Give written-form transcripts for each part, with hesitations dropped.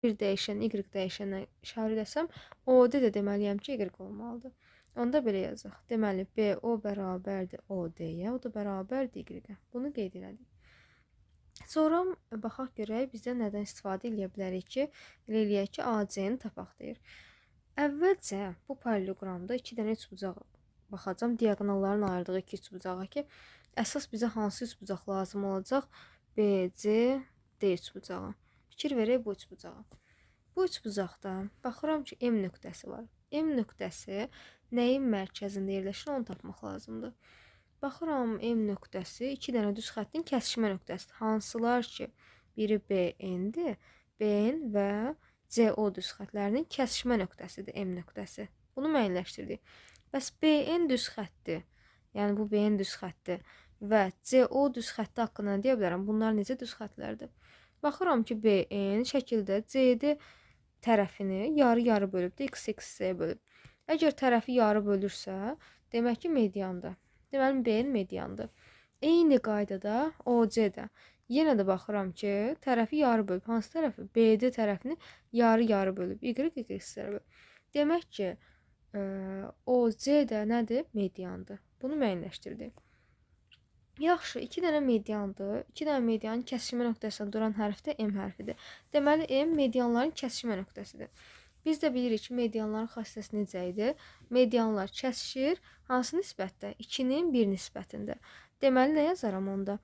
Bir dəyişən Y dəyişənlə işarə eləsəm, OD də deməliyəm ki, Y olmalıdır. Onda belə yazaq. Deməli, BO bərabərdir OD-yə, o da bərabərdir Y-ə. Bunu qeyd elədik. Sonra baxaq görək, bizdə nədən istifadə eləyə bilərik ki, elə eləyək ki, AC-ni tapaq deyir. Əvvəlcə bu paralleloqramda 2 dənə üçbucaq baxacam, diaqonalların ayırdığı 2 üçbucağa ki, əsas bizə hansı üçbucaq lazım olacaq? BC, D üçbucağı. Fikir verək bu üçbucağa. Bu üçbucaqda baxıram ki, M nöqtəsi var. M nöqtəsi nəyin mərkəzində yerləşir, onu tapmaq lazımdır. Baxıram, M nöqtəsi 2 dənə düz xəttin kəsişmə nöqtəsidir. Hansılar ki, biri BN-dir, BN və CO düz xətlərinin kəsişmə nöqtəsidir M nöqtəsi. Bunu müəyyənləşdirdik. Bəs BN düz xətti, yəni bu BN düz xətti və CO düz xətti haqqında nə deyə bilərəm? Bunlar necə düz xəttlərdir? Baxıram ki, BN şəkildə CD tərəfini yarı-yarı bölübdür, X, X, C bölüb. Əgər tərəfi yarı bölürsə, demək ki, mediandır. Deməli, BN mediandır. Eyni qaydada OC-də. Yenə də baxıram ki, tərəfi yarı bölüb. Hansı tərəfi? BD tərəfini yarı-yarı bölüb. Y, Y, C bölüb. Demək ki, OC də nədir? Mediandır. Bunu müəyyənləşdirdik. Yaxşı, 2 dənə mediandır. 2 dənə medianın kəsişmə nöqtəsində duran hərf də M hərfidir. Deməli, M medianların kəsişmə nöqtəsidir. Biz də bilirik ki, medianların xassəsi necə idi? Medianlar kəsişir hansı nisbətdə? 2-nin 1 nisbətində. Deməli, nə yazaram onda?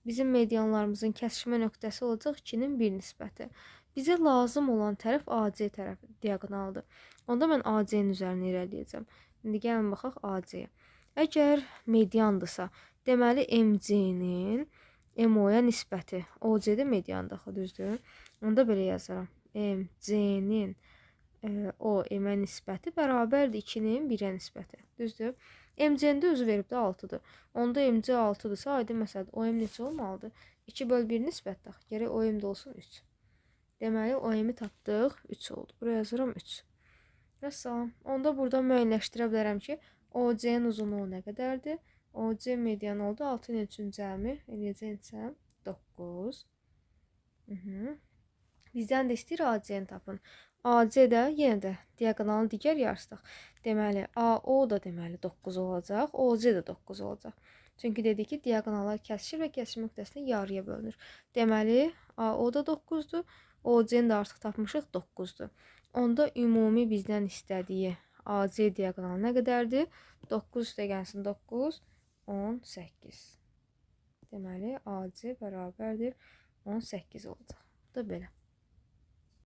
Bizim medianlarımızın kəsişmə nöqtəsi olacaq 2-nin 1 nisbəti. Bizə lazım olan tərəf AC tərəfi, diaqonaldır. Onda mən AC-nin üzərinə irəliləyəcəm. İndi gəlin baxaq AC-yə. Əgər mediandırsa, deməli MC-nin MO-ya nisbəti. OC-də mediandır axı, düzdür? Onda belə yazaram. MC-nin O-M-ə nisbəti bərabərdir 2-nin 1-ə nisbəti. Düzdür? MC-nin də özü verib də 6-dır. Onda MC 6-dırsa, aydın məsələdir. OM necə olmalıdır? 2 böl 1 nisbətdir axı. Gərək OM də olsun 3. Deməli, OM-i tapdıq, 3 oldu. Buraya yazıram 3. Vəssalam. Onda burada müəyyənləşdirə bilərəm ki, OC-nin uzunluğu nə qədərdir? OC median oldu. 6 ilə 3-ün cəmi eləyəcək neçə? 9. Bizdən də istəyir AC-ni tapın. AC də yenə də diaqonalın digər yarısıdır. Deməli, AO da deməli 9 olacaq, OC də 9 olacaq. Çünki dedik ki, diaqonallar kəsişir və kəsişmə nöqtəsində yarıya bölünür. Deməli, AO da 9-dur, OC-ni də artıq tapmışıq 9-dur. Onda ümumi bizdən istədiyi AC diaqonalı nə qədərdir? 9 üstə gəlsin 9, 18. Deməli, AC bərabərdir 18 olacaq. Bu da belə.